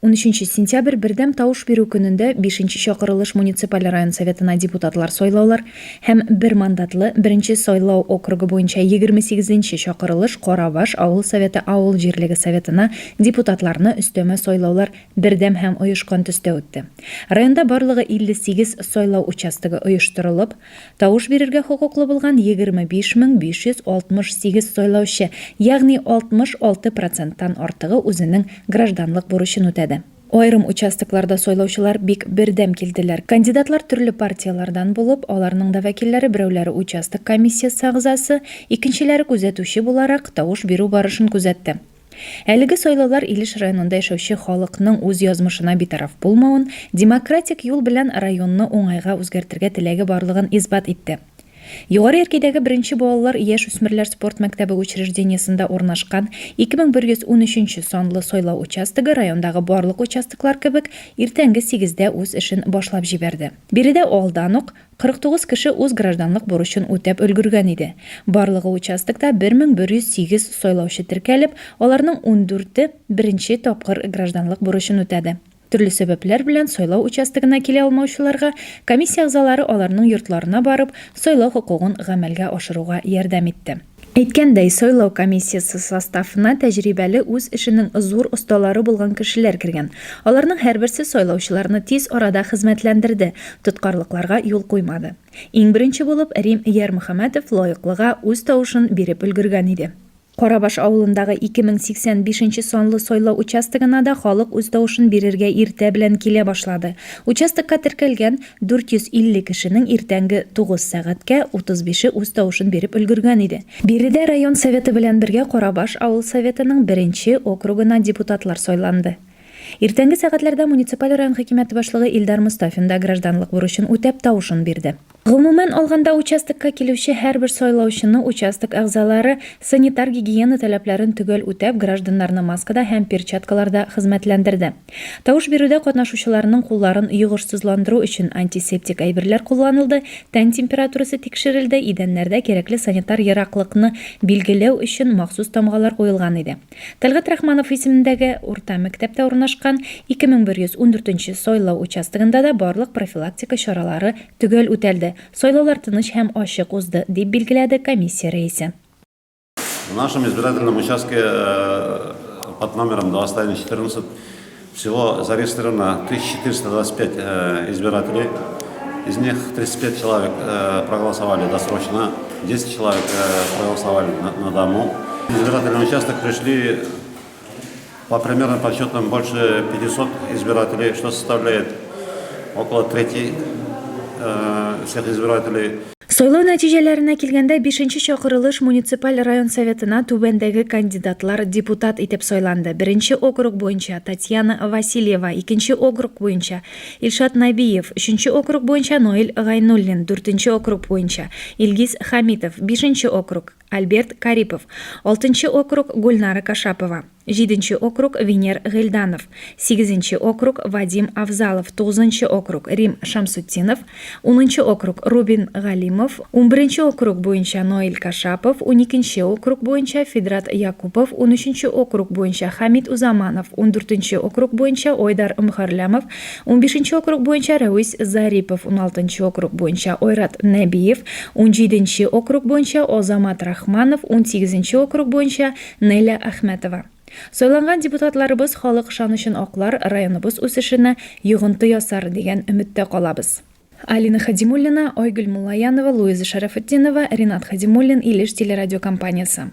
13 сентябрь бердәм тавыш бирү көнендә бишенче чакырылыш муниципаль район Советына депутатлар сайлаулар һәм бер мандатлы беренче сайлау округы буенча 28 нче чакырылыш Карабаш авыл Советы авыл җирлеге Советына депутатларны өстәмә сайлаулар бердәм һәм оешкан төстә үтте. Районда барлыгы 58 сайлау участогы оештырылып, Тавыш бирергә хокуклы булган 25 568 сайлаучы, ягъни 66 проценттан артыгы үзенең гражданлык бурычын үтәде. Аерым участокларда сайлаучылар бик бердәм килделәр. Кандидатлар төрле партияләрдән булып, аларның да вәкилләре берәүләре участок комиссиясе әгъзасы, икенчеләре күзәтүче буларак тавыш бирү барышын күзәтте. Әлеге сайлаулар Илеш районында яшәүче халыкның үз язмышына битараф булмавын, демократик юл белән районны уңайга үзгәртергә теләге барлыгын исбат итте. Югары Яркәйдәге беренче балалар яшүсмерләр спорт мәктәбе учреждениесендә урнашкан 2113 нче санлы сайлау участогы райондагы барлык участоклар кебек иртәнге сигездә үз эшен башлап җибәрде. Биредә алдан ук 49 кеше үз гражданлык бурычын үтәп өлгергән иде. Барлыгы участокта 1108 сайлаучы теркәлеп, аларның ундүрте беренче тапкыр гражданлык бурычын үтәде. Төрле сәбәпләр белән сайлау участогына килә алмаучыларга комиссия әгъзалары аларның йортларына барып, сайлау хокугын гамәлгә ашыруга ярдәм итте. Әйткәндәй, сайлау комиссиясе составына тәҗрибәле, үз эшенең зур осталары булган кешеләр кергән. Аларның һәрберсе сайлаучыларны тиз арада хезмәтләндерде, тоткарлыкларга юл куймады. Иң беренче булып Рим Ярмөхәммәтов лаеклыга үз тавышын биреп өлгергән иде. Карабаш авылындагы 2085 нче санлы сайлау участогына да халык үз тавышын бирергә иртә белән килә башлады. Участокка теркәлгән 450 кешенең иртәнге 9 сәгатькә 35-е үз тавышын биреп өлгергән иде. Биредә район Советы белән бергә Карабаш авыл Советының беренче округына депутатлар сайланды. Иртәнге сәгатьләрдә муниципаль район хакимияте башлыгы Илдар Мостафин да гражданлык бурычын үтәп тавышын бирде. Гомумән алганда, участокка килүче һәрбер сайлаучыны участок әгъзалары санитар-гигиена таләпләрен төгәл үтәп, гражданнарны маскада һәм перчаткаларда хезмәтләндерде. Тавыш бирүдә катнашучыларның кулларын йогышсызландыру өчен антисептик әйберләр кулланылды, тән температурасы тикшерелде, идәннәрдә кирәкле санитар ераклыкны билгеләү өчен махсус тамгалар куелган иде. Тәлгать Рахманов исемендәге урта мәктәптә урнашкан 2114 нче сайлау участогында да барлык профилактика чаралары төгәл үтәлде, сайлаулар тыныч һәм ачык узды, дип билгеләде комиссия рәисе. В нашем избирательном участке под номером 2114 всего зарегистрировано 1425 избирателей. Из них 35 человек проголосовали досрочно, 10 человек проголосовали на дому. В избирательный участок пришли по примерным подсчетам больше 500 избирателей, что составляет около трети всех избирателей. Сайлау нәтиҗәләренә килгәндә, бишенче чакырылыш муниципаль район Советына түбәндәге кандидатлар депутат итеп сайланды, беренче округ буенча, Татьяна Васильева, икенче округ буенча, Илшат Нәбиев, өченче округ буенча, Наил Гайнуллин, дүртенче округ буенча, Илгиз Хәмитов, бишенче округ, Альберт Карипов, алтынчы округ, Гөлнара Кашапова. Җиденче округ, Венер Гыйльданов, сигезенче округ, Вадим Авзалов, тугызынчы округ, Рим Шамсутдинов, унынчы округ, Рубин Галимов, унберенче округ буенча Наил Кашапов, уникенче округ буенча Фидрат Якупов, унөченче округ буенча Хәмит Узаманов, ундүртенче округ буенча Айдар Мөхәрләмов, унбишенче округ буенча Рәвис Зарипов, уналтынчы округ буенча Айрат Нәбиев, унҗиденче округ буенча Азамат Рахманов, унсигезенче округ буенча Неля Әхмәтова. Сайланган депутатларыбыз халык ышанычын аклар, районыбыз үсешенә йогынты ясар, дигән өметтә калабыз. Алина Хадимуллина, Айгөл Муллаянова, Луиза Шәрәфетдинова, Ринат Хадимуллин, Илеш телерадиокомпаниясе.